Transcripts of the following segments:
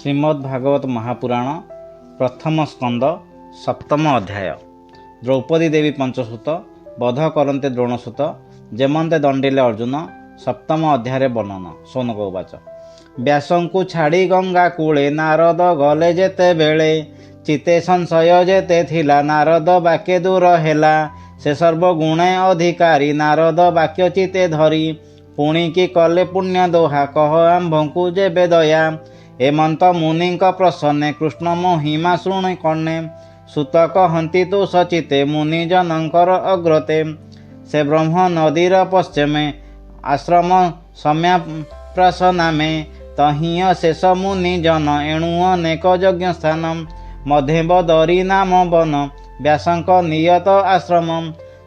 ଶ୍ରୀମଦ୍ ଭାଗବତ ମହାପୁରାଣ, ପ୍ରଥମ ସ୍କନ୍ଦ, ସପ୍ତମ ଅଧ୍ୟାୟ। ଦ୍ରୌପଦୀ ଦେବୀ ପଞ୍ଚସୁତ ବଧ କରନ୍ତେ ଦ୍ରୋଣସୁତ, ଯେମନ୍ତେ ଦଣ୍ଡିଲେ ଅର୍ଜୁନ, ସପ୍ତମ ଅଧ୍ୟାୟରେ ବର୍ଣ୍ଣନ। ସୌନକ ଉବାଚ: ବ୍ୟାସଙ୍କୁ ଛାଡ଼ି ଗଙ୍ଗା କୂଳେ ନାରଦ ଗଲେ ଯେତେବେଳେ, ଚିତ୍ତେ ସଂଶୟ ଯେତେ ଥିଲା ନାରଦ ବାକ୍ୟେ ଦୂର ହେଲା। ସେ ସର୍ବଗୁଣେ ଅଧିକାରୀ, ନାରଦ ବାକ୍ୟ ଚିତ୍ତେ ଧରି ପୁଣି କି କଲେ ପୁଣ୍ୟ ଦୋହା, କହ ଆମ୍ଭଙ୍କୁ ଯେବେ ଦୟା। ଏମନ୍ତ ମୁନିଙ୍କ ପ୍ରସନ୍ନେ କୃଷ୍ଣ ମହିମା ଶୁଣି କର୍ଣ୍ଣେ, ସୂତ କହନ୍ତି ତୋଷ ଚିତ୍ତେ ମୁନି ଜନଙ୍କର ଅଗ୍ରତେ। ସେ ବ୍ରହ୍ମ ନଦୀର ପଶ୍ଚିମେ ଆଶ୍ରମ ସମୟାପ୍ରାସ ନାମେ, ତହିଁ ଅଶେଷ ମୁନି ଜନ ଏଣୁ ଅନେକ ଯଜ୍ଞ ସ୍ଥାନ। ମଧ୍ୟେ ବଦରୀ ନାମ ବନ ବ୍ୟାସଙ୍କ ନିୟତ ଆଶ୍ରମ।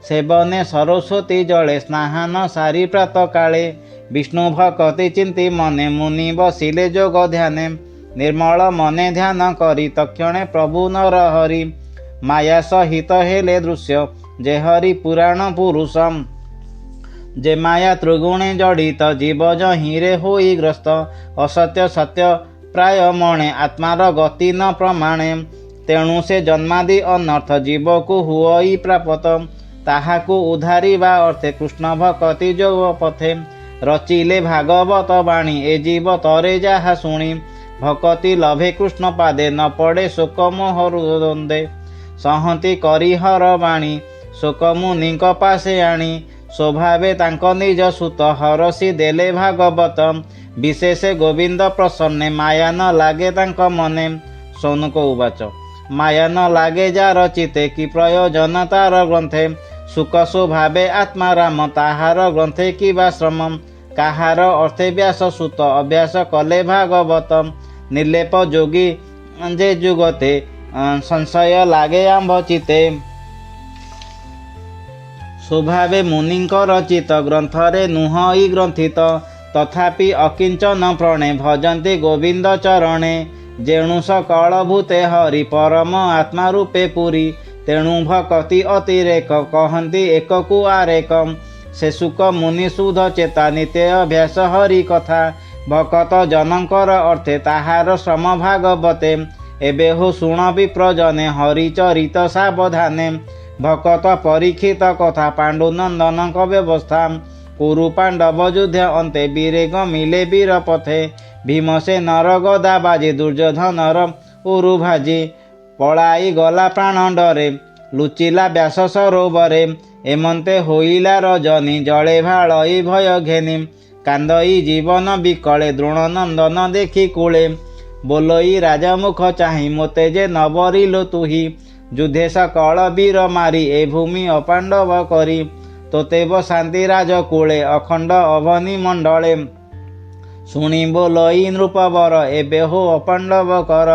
ସେ ବନେ ସରସ୍ୱତୀ ଜଳେ ସ୍ନାନ ସାରି ପ୍ରାତ କାଳେ, ବିଷ୍ଣୁ ଭକତି ଚିନ୍ତି ମନେ ମୁନି ବସିଲେ ଯୋଗ ଧ୍ୟାନେ। ନିର୍ମଳ ମନେ ଧ୍ୟାନ କରି ତକ୍ଷଣେ ପ୍ରଭୁ ନରହରି ମାୟା ସହିତ ହେଲେ ଦୃଶ୍ୟ, ଯେ ହରି ପୁରାଣ ପୁରୁଷ। ଯେ ମାୟା ତ୍ରିଗୁଣେ ଜଡ଼ିତ ଜୀବ ଯହିଁରେ ହୋଇ ଗ୍ରସ୍ତ, ଅସତ୍ୟ ସତ୍ୟ ପ୍ରାୟ ମଣେ ଆତ୍ମାର ଗତି ନ ପ୍ରମାଣେ। ତେଣୁ ସେ ଜନ୍ମାଦି ଅନର୍ଥ ଜୀବକୁ ହୁଅଇ ପ୍ରାପତ, ତାହାକୁ ଉଦ୍ଧାରିବା ଅର୍ଥେ କୃଷ୍ଣ ଭକତି ଯୋଗ ପଥେ। ରଚିଲେ ଭାଗବତ ବାଣୀ ଏ ଜୀବ ତରେ ଯାହା ଶୁଣି, ଭକତି ଲଭେ କୃଷ୍ଣ ପାଦେ ନ ପଡ଼େ ଶୋକ ମୋହ ଦ୍ୱନ୍ଦ୍ୱେ। ସହନ୍ତି କରି ହର ବାଣୀ ଶୁକ ମୁନିଙ୍କ ପାଶେ ଆଣି, ସ୍ୱଭାବେ ତାଙ୍କ ନିଜ ସୁତ ହରଷି ଦେଲେ ଭାଗବତ। ବିଶେଷ ଗୋବିନ୍ଦ ପ୍ରସନ୍ନେ ମାୟା ନ ଲାଗେ ତାଙ୍କ ମନେ। ସୌନକ ଉବାଚ: ମାୟା ନ ଲାଗେ ଯାର ଚିତ୍ତେ, କି ପ୍ରୟୋଜନ ତାର ଗ୍ରନ୍ଥେ? ଶୁକ ସ୍ୱଭାବେ ଆତ୍ମା ରାମ ତାହାର ଗ୍ରନ୍ଥେ କିବା ଶ୍ରମ? କାହାର ଅର୍ଥେ ବ୍ୟାସ ସୁତ ଅଭ୍ୟାସ କଲେ ଭାଗବତ? ନିର୍ଲେପ ଯୋଗୀ ଯେ ଯୁଗତେ ସଂଶୟ ଲାଗେ ଆମ୍ଭ ଚିତ୍ତେ। ସ୍ୱଭାବେ ମୁନିଙ୍କ ରଚିତ ଗ୍ରନ୍ଥରେ ନୁହଇ ଗ୍ରନ୍ଥିତ, ତଥାପି ଅକିଞ୍ଚନ ପ୍ରଣେ ଭଜନ୍ତି ଗୋବିନ୍ଦ ଚରଣେ। ଯେଣୁ ସକଳ ଭୂତେ ହରି ପରମ ଆତ୍ମା ରୂପେ ପୁରୀ, ତେଣୁ ଭକତି ଅତିରେକ କହନ୍ତି ଏକକୁ ଆରେକ। ସେ ଶୁକ ମୁନି ସୁଧ ଚେତା ନିତ୍ୟ ଅଭ୍ୟାସ ହରି କଥା, ଭକତ ଜନଙ୍କର ଅର୍ଥେ ତାହାର ଶ୍ରମ ଭାଗବତେ। ଏବେ ହୋ ଶୁଣ ବିପ୍ରଜନେ ହରି ଚରିତ ସାବଧାନେ, ଭକତ ପରୀକ୍ଷିତ କଥା ପାଣ୍ଡୁ ନନ୍ଦନଙ୍କ ବ୍ୟବସ୍ଥା। କୁରୁ ପାଣ୍ଡବ ଯୁଦ୍ଧ ଅନ୍ତେ ବୀରେ ଗମିଲେ ବୀର ପଥେ, ଭୀମସେନର ଗଦା ବାଜି ଦୁର୍ଯ୍ୟୋଧନର ଉରୁ ଭାଜି। ପଳାଇ ଗଲା ପ୍ରାଣ ଡରେ ଲୁଚିଲା ବ୍ୟାସ ସରୋବରେ, ଏମନ୍ତେ ହୋଇଲା ରଜନୀ ଜଳେ ଭାଳଇ ଭୟ ଘେନି। କାନ୍ଦଇ ଜୀବନ ବିକଳେ ଦ୍ରୋଣ ନନ୍ଦନ ଦେଖି କୂଳେ, ବୋଲଇ ରାଜମୁଖ ଚାହିଁ ମୋତେ ଯେ ନ ବରିଲୁ ତୁହି। ଯୁଦ୍ଧେ ସକଳ ବୀର ମାରି ଏ ଭୂମି ଅପାଣ୍ଡବ କରି, ତୋତେ ବସାନ୍ତି ରାଜକୂଳେ ଅଖଣ୍ଡ ଅବନୀ ମଣ୍ଡଳେ। ଶୁଣି ବୋଲଇ ନୃପବର ଏବେ ହୋ ଅପାଣ୍ଡବ କର,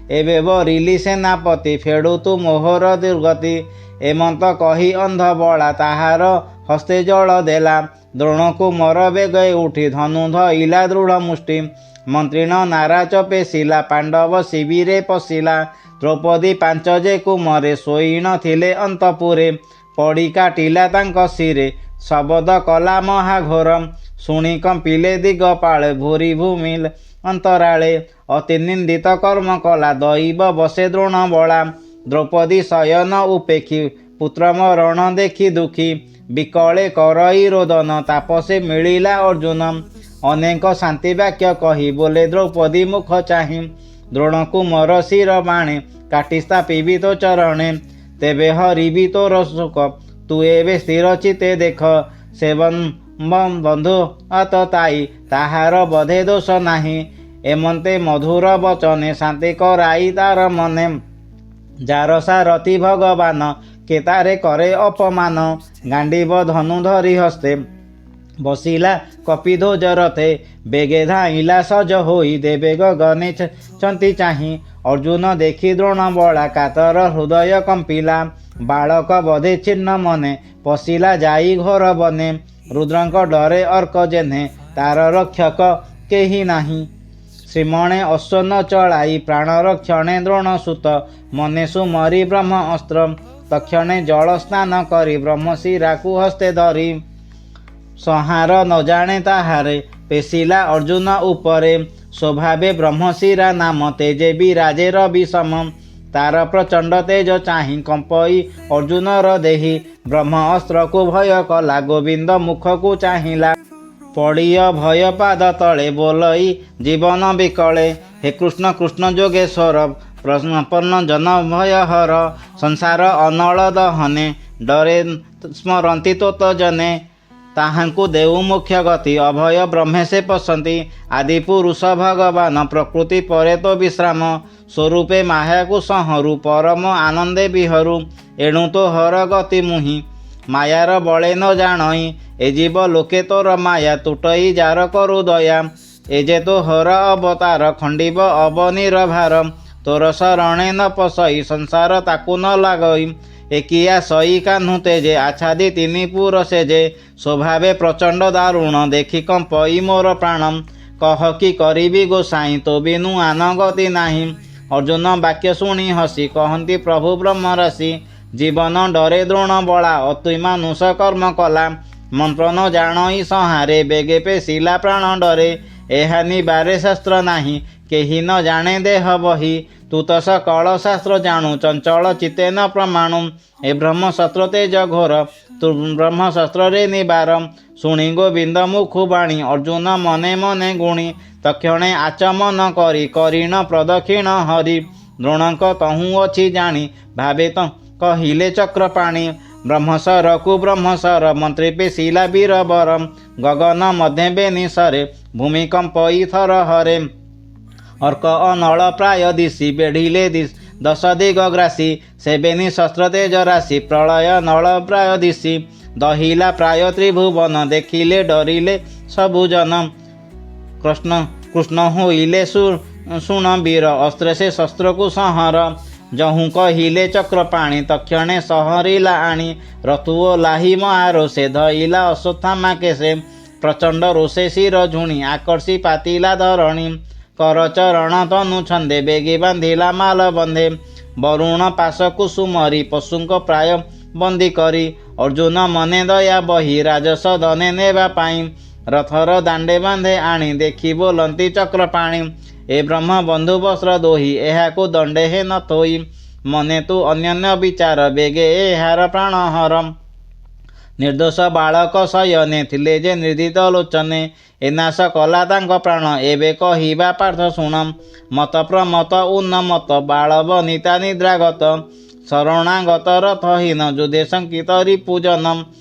ଏବେ ବରିଲି ସେନାପତି ଫେଡ଼ୁ ତୁ ମୋହର ଦୁର୍ଗତି। ଏମନ୍ତ କହି ଅନ୍ଧ ବଳା ତାହାର ହସ୍ତେ ଜଳ ଦେଲା, ଦ୍ରୋଣକୁ ମର ବେଗେ ଉଠି ଧନୁ ଧଇଲା ଦୃଢ଼ ମୁଷ୍ଟି। ମନ୍ତ୍ରିଣ ନାରାଚ ପେଶିଲା ପାଣ୍ଡବ ଶିବିରେ ପଶିଲା, ଦ୍ରୌପଦୀ ପାଞ୍ଚ ଯେ କୁମରେ ଶୋଇଣ ଥିଲେ ଅନ୍ତପୁରେ। ପଡ଼ି କାଟିଲା ତାଙ୍କ ଶିରେ ଶବଦ କଲା ମହାଘୋର, ଶୁଣି କମ୍ପିଲେ ଦିଗପାଳେ ଭୂରି ଭୂମି ଅନ୍ତରାଳେ। ଅତି ନିନ୍ଦିତ କର୍ମ କଲା ଦଇବ ବଶେ ଦ୍ରୋଣ ବଳା, ଦ୍ରୌପଦୀ ଶୟନ ଉପେକ୍ଷି ପୁତ୍ର ମରଣ ଦେଖି ଦୁଃଖୀ। ବିକଳେ କରଇ ରୋଦନ ତାପସେ ମିଳିଲା ଅର୍ଜୁନ, ଅନେକ ଶାନ୍ତି ବାକ୍ୟ କହି ବୋଲେ ଦ୍ରୌପଦୀ ମୁଖ ଚାହିଁ। ଦ୍ରୋଣକୁ ମୋର ଶିର ବାଣେ କାଟି ସ୍ଥାପିବି ତୋ ଚରଣେ, ତେବେ ହରିବି ତୋର ଶୋକ ତୁ ଏବେ ସ୍ଥିର ଚିତ୍ତେ ଦେଖ। ସେ ବନ୍ଧୁ ଆତତାୟୀ ତାହାର ବଧେ ଦୋଷ ନାହିଁ, ଏମନ୍ତେ ମଧୁର ବଚନେ ଶାନ୍ତି କରାଇ ତାର ମନେ। ଯାର ସାରଥି ଭଗବାନ କେ ତାରେ କରେ ଅପମାନ, ଗାଣ୍ଡିବ ଧନୁ ଧରି ହସ୍ତେ ବସିଲା କପିଧ୍ୱଜ ରଥେ। ବେଗେ ଧାଇଁଲା ସଜ ହୋଇ ଦେବେ ଗଗନେ ଛନ୍ତି ଚାହିଁ, ଅର୍ଜୁନ ଦେଖି ଦ୍ରୋଣ ବଳା କାତର ହୃଦୟ କମ୍ପିଲା। ବାଳକ ବଧେ ଛିନ୍ନ ମନେ ପଶିଲା ଯାଇ ଘୋର ବନେ, ରୁଦ୍ରଙ୍କ ଡରେ ଅର୍କ ଯେହ୍ନେ ତାର ରକ୍ଷକ କେହି ନାହିଁ। ଶ୍ରୀମଣେ ଅଶ୍ୱ ନ ଚଳାଇ ପ୍ରାଣ ରକ୍ଷଣେ ଦ୍ରୋଣ ସୁତ, ମନେ ସୁମରି ବ୍ରହ୍ମ ଅସ୍ତ୍ର ତକ୍ଷଣେ ଜଳ ସ୍ନାନ କରି। ବ୍ରହ୍ମଶିରାକୁ ହସ୍ତେ ଧରି ସଂହାର ନ ଜାଣେ ତାହାରେ ପେଶିଲା ଅର୍ଜୁନ ଉପରେ, ସ୍ୱଭାବେ ବ୍ରହ୍ମଶିରା ନାମ, ତେଜେ ବିରାଜେ ରବି ସମ। ତାର ପ୍ରଚଣ୍ଡ ତେଜ ଚାହିଁ କମ୍ପଇ ଅର୍ଜୁନର ଦେହି। ବ୍ରହ୍ମ ଅସ୍ତ୍ରକୁ ଭୟ କଲା, ଗୋବିନ୍ଦ ମୁଖକୁ ଚାହିଁଲା। ପଡ଼ି ଅଭୟ ପାଦ ତଳେ ବୋଲଇ ଜୀବନ ବିକଳେ, ହେ କୃଷ୍ଣ କୃଷ୍ଣ ଯୋଗେଶ୍ୱର, ପ୍ରପନ୍ନ ଜନ ଭୟ ହର। ସଂସାର ଅନଳ ଦହନେ ଡରେ ସ୍ମରନ୍ତି ତୋତ ଜନେ। ତାହାଙ୍କୁ ଦେଉ ମୋକ୍ଷ ଗତି, ଅଭୟ ବ୍ରହ୍ମେ ସେ ପଶନ୍ତି। ଆଦି ପୁରୁଷ ଭଗବାନ, ପ୍ରକୃତି ପରେ ତୋ ବିଶ୍ରାମ। ସ୍ୱରୂପେ ମାୟାକୁ ସଂହରୁ, ପରମ ଆନନ୍ଦେ ବିହରୁ। ଏଣୁ ତୋହର ଗତି ମୁହିଁ ମାୟାର ବଳେ ନ ଜାଣଇ। ଏ ଜୀବ ଲୋକେ ତୋର ମାୟା ତୁଟଇ ଯାର କରୁ ଦୟା। ଏ ଯେ ତୋହର ଅବତାର, ଖଣ୍ଡିବ ଅବନୀର ଭାର। ତୋର ଶରଣେ ନ ପଶଇ, ସଂସାର ତାକୁ ନ ଲାଗଇ। ଏ କି ଆସଇ କାହ୍ନୁ ତେଜେ, ଆଚ୍ଛାଦି ତିନି ପୁର ସେଜେ। ସ୍ୱଭାବେ ପ୍ରଚଣ୍ଡ ଦାରୁଣ, ଦେଖି କମ୍ପଇ ମୋର ପ୍ରାଣ। କହ କି କରିବି ଗୋସାଇଁ, ତୋ ବିନୁ ଆନ ଗତି ନାହିଁ। ଅର୍ଜୁନ ବାକ୍ୟ ଶୁଣି ହସି କହନ୍ତି ପ୍ରଭୁ ବ୍ରହ୍ମରାଶି, ଜୀବନ ଡରେ ଦ୍ରୋଣ ବଳା ଅତି ମାନୁଷ କର୍ମ କଲା। ମନ୍ତ୍ର ନ ଜାଣଇ ସଂହାରେ, ବେଗେ ପେଶିଲା ପ୍ରାଣ ଡରେ। ଏହା ନିବାରେ ଶାସ୍ତ୍ର ନାହିଁ, କେହି ନ ଜାଣେ ଦେହ ବହି। ତୁ ତ ସକଳ ଶାସ୍ତ୍ର ଜାଣୁ, ଚଞ୍ଚଳ ଚିତ୍ତେ ନ ପ୍ରମାଣୁ। ଏ ବ୍ରହ୍ମଶସ୍ତ୍ର ତେଜ ଘୋର, ତୁ ବ୍ରହ୍ମଶସ୍ତ୍ରରେ ନିବାର। ଶୁଣି ଗୋବିନ୍ଦ ମୁଖୁ ବାଣୀ ଅର୍ଜୁନ ମନେ ମନେ ଗୁଣି। ତକ୍ଷଣେ ଆଚମନ କରି କରିଣ ପ୍ରଦକ୍ଷିଣ ହରି। ଦ୍ରୋଣଙ୍କ ତହୁଁ ଅଛି ଜାଣି ଭାବେ ତ କହିଲେ ଚକ୍ରପାଣି, ବ୍ରହ୍ମଶରକୁ ବ୍ରହ୍ମଶର ମନ୍ତ୍ରୀ ପେଶିଲା ବୀରବର। ଗଗନ ମଧ୍ୟେ ବେନି ସରେ, ଭୂମି କମ୍ପଇ ଥର ହରେ। ଅର୍କ ଅନଳ ପ୍ରାୟ ଦିଶି, ବେଢ଼ିଲେ ଦଶ ଦିଗ ଗ୍ରାସି। ସେ ବେନି ଶସ୍ତ୍ର ତେଜ ରାଶି, ପ୍ରଳୟ ନଳ ପ୍ରାୟ ଦିଶି। ଦହିଲା ପ୍ରାୟ ତ୍ରିଭୁବନ, ଦେଖିଲେ ଡରିଲେ ସବୁ ଜନ। କୃଷ୍ଣ କୃଷ୍ଣ ହୋଇଲେ, ଶୁଣ ବୀର, ଅସ୍ତ୍ରେ ସେ ଶସ୍ତ୍ରକୁ ସଂହର। ଯହୁଁ କହିଲେ ଚକ୍ରପାଣି, ତକ୍ଷଣେ ସଂହରିଲା ଆଣି। ରଥୁ ଓହ୍ଲାଇ ମହାରୋଷେ, ଧଇଲା ଅଶ୍ୱତ୍ଥାମା କେଶେ। ପ୍ରଚଣ୍ଡ ରୋଷେ ଶିର ଝୁଣି, ଆକର୍ଷି ପାତିଲା ଧରଣୀ। କର ଚରଣ ତନୁ ଛନ୍ଦେ, ବେଗି ବାନ୍ଧିଲା ମାଲ ବନ୍ଧେ। ବରୁଣ ପାଶ କୁସୁମରି, ପଶୁଙ୍କ ପ୍ରାୟ ବନ୍ଦୀ କରି। ଅର୍ଜୁନ ମନେ ଦୟା ବହି, ରାଜସଦନେ ନେବା ପାଇଁ। ରଥର ଦାଣ୍ଡେ ବାନ୍ଧେ ଆଣି, ଦେଖି ବୋଲନ୍ତି ଚକ୍ରପାଣି, ଏ ବ୍ରହ୍ମ ବନ୍ଧୁ ବସ୍ତ୍ର ଦୋହି, ଏହାକୁ ଦଣ୍ଡେ ହେ ନ ଥୋଇ। ମନେ ତୁ ଅନ୍ୟାନ୍ୟ ବିଚାର, ବେଗେ ଏହାର ପ୍ରାଣ ହର। ନିର୍ଦ୍ଦୋଷ ବାଳକ ଶୟନେ ଥିଲେ ଯେ ନିନ୍ଦିତ ଲୋଚନେ। ଏ ନାଶ କଲା ତାଙ୍କ ପ୍ରାଣ, ଏବେ କହିବା ପାର୍ଥ ଶୁଣ। ମତ୍ତ ପ୍ରମତ୍ତ ଉନ୍ମତ୍ତ ବାଳ ବନିତା ନିଦ୍ରାଗତ। ଶରଣାଗତ ରଥହୀନ, ଯୁଦ୍ଧେ ଶଙ୍କିତ ରିପୁଜନ।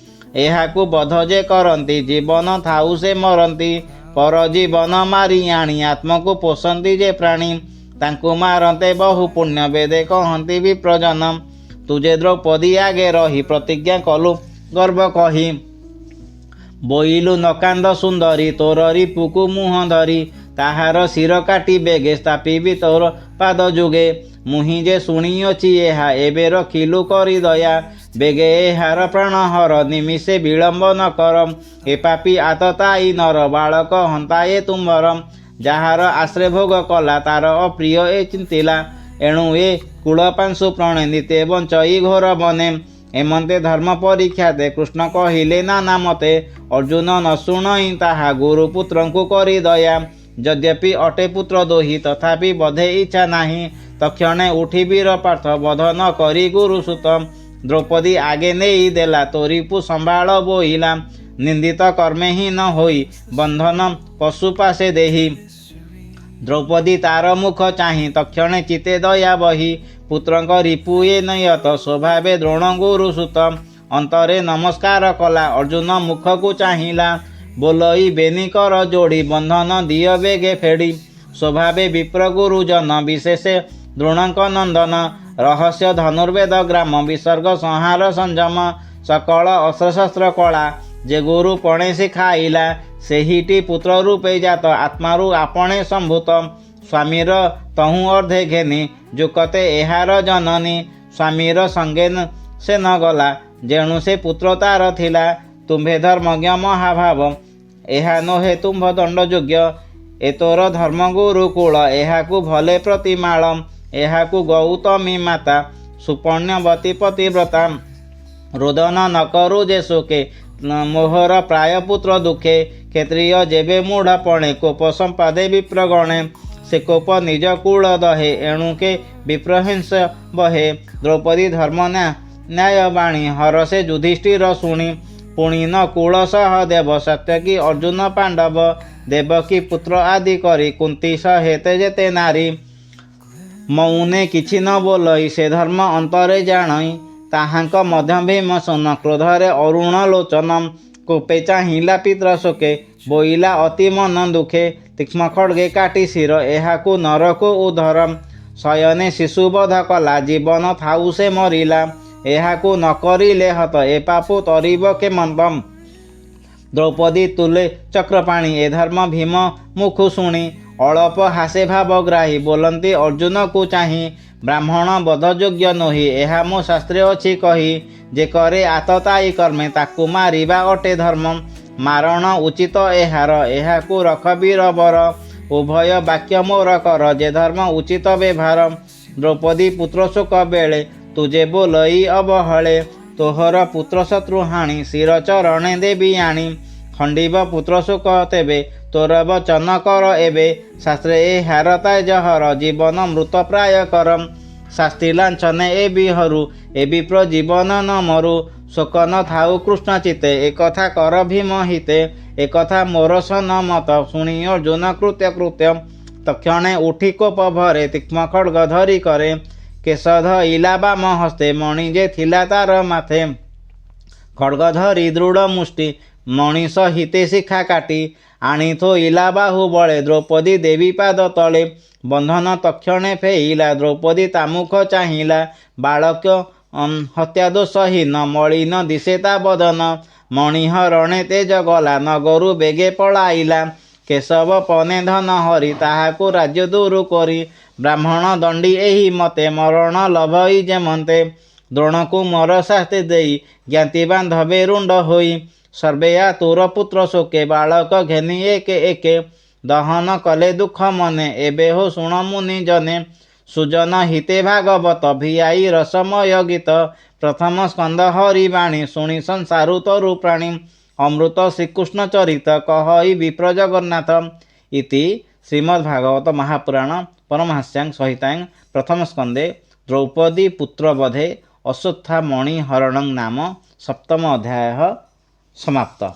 ଏହାକୁ ବଧ ଯେ କରନ୍ତି, ଜୀବନ ଥାଉ ସେ ମରନ୍ତି। ପର ଜୀବନ ମାରି ଆଣି ଆତ୍ମକୁ ପୋଷନ୍ତି ଯେ ପ୍ରାଣୀ। ତାଙ୍କୁ ମାରନ୍ତେ ବହୁ ପୁଣ୍ୟ, ବେଦେ କହନ୍ତି ବିପ୍ରଜନ। ତୁ ଯେ ଦ୍ରୌପଦୀ ଆଗେ ରହି, ପ୍ରତିଜ୍ଞା କଲୁ ଗର୍ବ କହି। ବୋଇଲୁ ନକାନ୍ଦ ସୁନ୍ଦରୀ, ତୋର ରିପୁକୁ ମୁହଁ ଧରି। ତାହାର ଶିର କାଟି ବେଗେ, ସ୍ଥାପିବି ତୋର ପାଦ ଯୁଗେ। ମୁହିଁ ଯେ ଶୁଣିଅଛି ଏହା, ଏବେ ରଖିଲୁ କରି ଦୟା। ବେଗେ ଏହାର ପ୍ରାଣ ହର, ନିମିଷେ ବିଳମ୍ବ ନ କର। ଏ ପାପୀ ଆତତାୟୀ ନର, ବାଳକ ହନ୍ତା ଏ ତୁମ୍ଭର। ଯାହାର ଆଶ୍ରୟ ଭୋଗ କଲା, ତାର ଅପ୍ରିୟ ଏ ଚିନ୍ତିଲା। ଏଣୁ ଏ କୁଳ ପାଂଶୁ ପ୍ରଣେ, ନିତ୍ୟେ ବଞ୍ଚଇ ଘୋର ବନେ। ଏମନ୍ତେ ଧର୍ମ ପରୀକ୍ଷାତେ କୃଷ୍ଣ କହିଲେ ନାନା ମତେ। ଅର୍ଜୁନ ନ ଶୁଣଇ ତାହା, ଗୁରୁପୁତ୍ରଙ୍କୁ କରି ଦୟା। ଯଦ୍ୟପି ଅଟେ ପୁତ୍ର ଦୋହି, ତଥାପି ବଧେ ଇଚ୍ଛା ନାହିଁ। ତକ୍ଷଣେ ଉଠି ବୀର ପାର୍ଥ, ବଧ ନ କରି ଗୁରୁସୁତ। ଦ୍ରୌପଦୀ ଆଗେ ନେଇ ଦେଲା, ତୋ ରିପୁ ସମ୍ଭାଳ ବୋଇଲା। ନିନ୍ଦିତ କର୍ମେ ହୀନ ହୋଇ, ବନ୍ଧନ ପଶୁ ପାଶେ ଦେହି। ଦ୍ରୌପଦୀ ତାର ମୁଖ ଚାହିଁ, ତକ୍ଷଣେ ଚିତ୍ତେ ଦୟା ବହି। ପୁତ୍ରଙ୍କ ରିପୁ ଏ ନିୟତ, ସ୍ୱଭାବେ ଦ୍ରୋଣ ଗୁରୁସୁତ। ଅନ୍ତରେ ନମସ୍କାର କଲା, ଅର୍ଜୁନ ମୁଖକୁ ଚାହିଁଲା। ବୋଲଇ ବେନି କର ଯୋଡ଼ି, ବନ୍ଧନ ଦିଅ ବେଗେ ଫେଡ଼ି। ସ୍ୱଭାବେ ବିପ୍ର ଗୁରୁଜନ, ବିଶେଷେ ଦ୍ରୋଣଙ୍କ ନନ୍ଦନ। ରହସ୍ୟ ଧନୁର୍ବେଦ ଗ୍ରାମ, ବିସର୍ଗ ସଂହାର ସଂଯମ। ସକଳ ଅସ୍ତ୍ରଶସ୍ତ୍ର କଳା, ଯେ ଗୁରୁ ପଣେ ଶିଖାଇଲା। ସେହିଟି ପୁତ୍ର ରୂପେ ଜାତ, ଆତ୍ମାରୁ ଆପଣେ ସମ୍ଭୂତ। ସ୍ୱାମୀର ତହୁଁ ଅର୍ଦ୍ଧେ ଘେନି, ଯୁକତେ ଏହାର ଜନନୀ। ସ୍ୱାମୀର ସଙ୍ଗେ ସେ ନ ଗଲା, ଯେଣୁ ସେ ପୁତ୍ର ତାର ଥିଲା। ତୁମ୍ଭେ ଧର୍ମଜ୍ଞ ମହାଭାବ, ଏହା ନୋହେ ତୁମ୍ଭ ଦଣ୍ଡ ଯୋଗ୍ୟ। ଏ ତୋର ଧର୍ମ ଗୁରୁକୁଳ, ଏହାକୁ ଭଲେ ପ୍ରତିମାଳ। ଏହାକୁ ଗୌତମୀ ମାତା, ସୁପଣ୍ୟବତୀ ପତିବ୍ରତା। ରୋଦନ ନ କରୁ ଯେ ଶୋକେ, ମୋହର ପ୍ରାୟ ପୁତ୍ର ଦୁଃଖେ। କ୍ଷତ୍ରିୟ ଯେବେ ମୂଢ଼ ପଣେ, କୋପ ସମ୍ପାଦେ ବିପ୍ରଗଣେ। ସେ କୋପ ନିଜ କୁଳ ଦହେ, ଏଣୁକେ ବିପ୍ରହିଂସ ବହେ। ଦ୍ରୌପଦୀ ଧର୍ମ ନ୍ୟାୟ ବାଣୀ ହରଷେ ଯୁଧିଷ୍ଠିର ଶୁଣି। ପୁଣି ନକୁଳ ସହଦେବ, ସାତ୍ୟକୀ ଅର୍ଜୁନ ପାଣ୍ଡବ, ଦେବକୀ ପୁତ୍ର ଆଦି କରି, କୁନ୍ତୀ ସହେତେ ଯେତେ ନାରୀ। ମଉନେ କିଛି ନ ବୋଲଇ, ସେ ଧର୍ମ ଅନ୍ତରେ ଜାଣଇ। ତାହାଙ୍କ ମଧ୍ୟ ଭୀମସେନ କ୍ରୋଧରେ ଅରୁଣ ଲୋଚନ। କୋପେ ଚାହିଁଲା ପିତୃ ଶୋକେ, ବୋଇଲା ଅତି ମନ ଦୁଃଖେ। ତୀକ୍ଷ୍ଣ ଖଡ଼ଗେ କାଟି ଶିର, ଏହାକୁ ନରକୁ ଉଦ୍ଧର। ଶୟନେ ଶିଶୁ ବଧ କଲା, ଜୀବନ ଥାଉ ସେ ମରିଲା। ଏହାକୁ ନ କରିଲେ ହତ, ଏ ପାପ ତରିବ କେମନ୍ତ? ଦ୍ରୌପଦୀ ତୁଲେ ଚକ୍ରପାଣି, ଏ ଧର୍ମ ଭୀମ ମୁଖୁ ଶୁଣି। ଅଳପ ହାସେ ଭାବଗ୍ରାହୀ, ବୋଲନ୍ତି ଅର୍ଜୁନକୁ ଚାହିଁ। ବ୍ରାହ୍ମଣ ବଧ ଯୋଗ୍ୟ ନୋହି, ଏହା ମୋ ଶାସ୍ତ୍ରେ ଅଛି କହି। ଯେ କରେ ଆତତାୟୀ କର୍ମେ, ତାକୁ ମାରିବା ଅଟେ ଧର୍ମ। ମାରଣ ଉଚିତ ଏହାର, ଏହାକୁ ରଖ ବୀରବର। ଉଭୟ ବାକ୍ୟ ମୋର କର, ଯେ ଧର୍ମ ଉଚିତ ବ୍ୟବହାର। ଦ୍ରୌପଦୀ ପୁତ୍ର ଶୋକ ବେଳେ, ତୁ ଯେ ବୋଲଇ ଅବହଳେ। ତୋହର ପୁତ୍ର ଶତ୍ରୁ ହାଣି, ଶିର ଚରଣେ ଦେବି ଆଣି। ଖଣ୍ଡିବ ପୁତ୍ର ଶୋକ ତେବେ, ତୋର ବଚନ କର ଏବେ। ଶାସ୍ତ୍ରେ ଏହାର ଜହର, ଜୀବନ ମୃତ ପ୍ରାୟ କର। ଶାସ୍ତି ଲାଞ୍ଛନେ ଏ ବିହରୁ, ଏ ବିପ୍ର ଜୀବନ ନ ମରୁ। ଶୋକ ନ ଥାଉ କୃଷ୍ଣ ଚିତ୍ତେ, ଏକଥା କର ଭୀମ ହିତେ। ଏକଥା ମୋର ସନମତ, ଶୁଣି ଅର୍ଜୁନ କୃତ୍ୟ କୃତ୍ୟ। ତକ୍ଷଣେ ଉଠି କୋପ ଭରେ, ତୀକ୍ଷ୍ଣ ଖଡ଼ଗ ଧରି କରେ। କେଶ ଧଇଲା ବାମ ହସ୍ତେ, ମଣି ଯେ ଥିଲା ତାର ମାଥେ। ଖଡ଼ଗ ଧରି ଦୃଢ଼ ମୁଷ୍ଟି, ମଣି ସହିତେ ଶିଖା କାଟି। ଆଣି ଥୋଇଲା ବାହୁ ବଳେ, ଦ୍ରୌପଦୀ ଦେବୀ ପାଦ ତଳେ। ବନ୍ଧନ ତକ୍ଷଣେ ଫେଇଲା, ଦ୍ରୌପଦୀ ତା ମୁଖ ଚାହିଁଲା। ବାଳକ ହତ୍ୟା ଦୋଷହୀନ, ମଳିନ ଦିଶେ ତା ବଦନ। ମଣି ହରଣେ ତେଜ ଗଲା, ନଗରୁ ବେଗେ ପଳାଇଲା। କେଶବ ପନେ ଧନ ହରି, ତାହାକୁ ରାଜ୍ୟ ଦୂରୁ କରି। ବ୍ରାହ୍ମଣ ଦଣ୍ଡି ଏହି ମତେ, ମରଣ ଲଭଇ ଯେମନ୍ତେ। ଦ୍ରୋଣକୁ ମୋର ଶାସ୍ତି ଦେଇ, ଜ୍ଞାତି ବାନ୍ଧବେ ରୁଣ୍ଡ ହୋଇ। ସର୍ବେ ଆତୁର ପୁତ୍ର ଶୋକେ, ବାଳକ ଘେନି ଏକେ ଏକେ। ଦହନ କଲେ ଦୁଃଖ ମନେ, ଏବେ ହୋ ଶୁଣ ମୁନି ଜନେ। ସୁଜନ ହିତେ ଭାଗବତ, ଭିଆଇ ରସମୟ ଗୀତ। ପ୍ରଥମ ସ୍କନ୍ଧ ହରିବାଣୀ, ଶୁଣି ସଂସାରୁ ତରୁ ପ୍ରାଣୀ। ଅମୃତ ଶ୍ରୀକୃଷ୍ଣ ଚରିତ, କହଇ ବିପ୍ର ଜଗନ୍ନାଥ। ଇତି ଶ୍ରୀମଦ୍ଭାଗବତ ମହାପୁରାଣ ପରମହଂସ୍ୟାଂ ସଂହିତାୟାଂ ପ୍ରଥମ ସ୍କନ୍ଧେ ଦ୍ରୌପଦୀ ପୁତ୍ରବଧେ ଅଶ୍ୱତ୍ଥାମଣି ହରଣଂ ନାମ ସପ୍ତମ ଅଧ୍ୟାୟ ସମାପ୍ତଃ।